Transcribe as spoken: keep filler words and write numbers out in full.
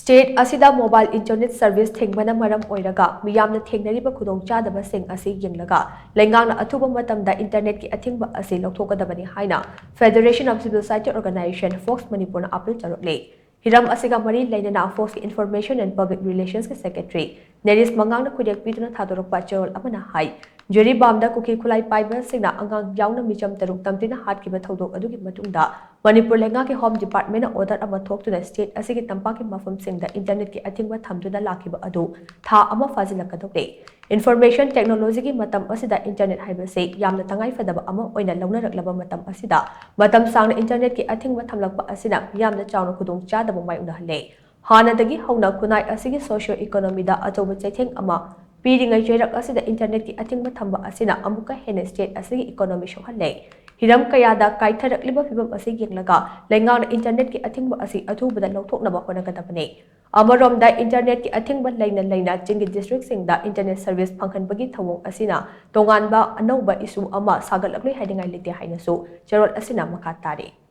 State ꯑꯁꯤꯗ mobile internet service ꯊꯤꯡꯕꯅ ꯃꯔꯝ ꯑꯣꯏꯔꯒ ꯃꯤꯌꯥꯝꯅ ꯊꯦꯡꯅꯔꯤꯕ ꯈꯨꯗꯣꯡꯆꯥꯗꯕꯁꯤꯡ ꯑꯁꯤ ꯌꯦꯡꯂꯒ ꯂꯩꯉꯥꯛꯅ ꯑꯊꯨꯕ ꯃꯇꯝꯗ internetꯀꯤ ꯑꯊꯤꯡꯕ ꯑꯁꯤ ꯂꯧꯊꯣꯛꯀꯗꯕꯅꯤ ꯍꯥꯏꯅ Federation of Civil Society Organization, fox ꯃꯅꯤꯄꯨꯔꯅ appeal ꯇꯧꯔꯛꯂꯤ꯫ ꯍꯤꯔꯝ ꯑꯁꯤꯒ ꯃꯔꯤ ꯂꯩꯅꯅ ꯐꯣꯛꯁꯀꯤ Information and Public Relationsꯀꯤ Secretary ꯅꯦꯔꯤꯁ ꯃꯉꯥꯡꯅ ꯈꯨꯗꯦꯛ ꯄꯤꯗꯨꯅ ꯊꯥꯗꯣꯔꯛꯄ ꯆꯦꯔꯣꯜ ꯑꯃꯅ ꯍꯥꯏ, ꯖꯤꯔꯤꯕꯥꯝꯗ ꯀꯨꯀꯤ ꯈꯨꯠꯂꯥꯏ ꯄꯥꯏꯕꯁꯤꯡꯅ ꯑꯉꯥꯡ ꯌꯥꯎꯅ ꯃꯤꯆꯝ ꯇꯔꯨꯛ ꯇꯝꯊꯤꯅ ꯍꯥꯠꯈꯤꯕ ꯊꯧꯗꯣꯛ ꯑꯗꯨꯒꯤ ꯃꯇꯨꯡꯗ ꯃꯅꯤꯄꯨꯔ ꯂꯩꯉꯥꯛꯀꯤ Home Departmentꯅ order ꯑꯃ ꯊꯣꯛꯇꯨꯅ state ꯑꯁꯤꯒꯤ ꯇꯝꯄꯥꯛꯀꯤ ꯃꯐꯝꯁꯤꯡꯗ internetꯀꯤ ꯑꯊꯤꯡꯕ ꯊꯝꯗꯨꯅ ꯂꯥꯛꯈꯤꯕ ꯑꯗꯨ ꯊꯥ ꯑꯃ ꯐꯥꯖꯤꯜꯂꯛꯀꯗꯧꯔꯦ꯫ Information technologyꯒꯤ ꯃꯇꯝ ꯑꯁꯤꯗ internet ꯍꯥꯏꯕꯁꯤ ꯌꯥꯝꯅ ꯇꯉꯥꯏꯐꯗꯕ ꯑꯃ ꯑꯣꯏꯅ ꯂꯧꯅꯔꯛꯂꯕ ꯃꯇꯝ ꯑꯁꯤꯗ, ꯃꯇꯝ ꯁꯥꯡꯅ internetꯀꯤ ꯑꯊꯤꯡꯕ ꯊꯝꯂꯛꯄ ꯑꯁꯤꯅ ꯃꯤꯌꯥꯝꯗ ꯆꯥꯎꯅ ꯈꯨꯗꯣꯡꯆꯥꯗꯕ ꯃꯥꯌꯣꯛꯅꯍꯜꯂꯦ꯫ ꯍꯥꯟꯅꯗꯒꯤ ꯍꯧꯅ ꯈꯨꯟꯅꯥꯏ ꯑꯁꯤꯒꯤ socio economyꯗ ꯑꯆꯧꯕ ꯆꯩꯊꯦꯡ ꯑꯃ ꯄꯤꯔꯤꯉꯩ ꯆꯩꯔꯛ ꯑꯁꯤꯗ internetꯀꯤ ꯑꯊꯤꯡꯕ ꯊꯝꯕ ꯑꯁꯤꯅ ꯑꯃꯨꯛꯀ ꯍꯦꯟꯅ state ꯑꯁꯤꯒꯤ economy ꯁꯣꯛꯍꯜꯂꯦ꯫ ꯍꯤꯔꯝ ꯀꯌꯥꯗ ꯀꯥꯏꯊꯔꯛꯂꯤꯕ ꯐꯤꯚꯝ ꯑꯁꯤ ꯌꯦꯡꯂꯒ ꯂꯩꯉꯥꯛꯅ internetꯀꯤ ꯑꯊꯤꯡꯕ ꯑꯁꯤ ꯑꯊꯨꯕꯗ ꯂꯧꯊꯣꯛꯅꯕ ꯍꯣꯠꯅꯒꯗꯕꯅꯤ꯫ ꯑꯃꯔꯣꯝꯗ internetꯀꯤ ꯑꯊꯤꯡꯕ ꯂꯩꯅ ꯂꯩꯅ ꯆꯤꯡꯒꯤ districtꯁꯤꯡꯗ internet service ꯐꯪꯍꯟꯕꯒꯤ ꯊꯧꯑꯣꯡ ꯑꯁꯤꯅ ꯇꯣꯉꯥꯟꯕ ꯑꯅꯧꯕ issue ꯑꯃ ꯁꯥꯒꯠꯂꯛꯂꯣꯏ ꯍꯥꯏꯅꯤꯡꯉꯥꯏ ꯂꯩꯇꯦ ꯍꯥꯏꯅꯁꯨ ꯆꯦꯔꯣꯜ ꯑꯁꯤꯅ ꯃꯈꯥ ꯇꯥꯔꯤ꯫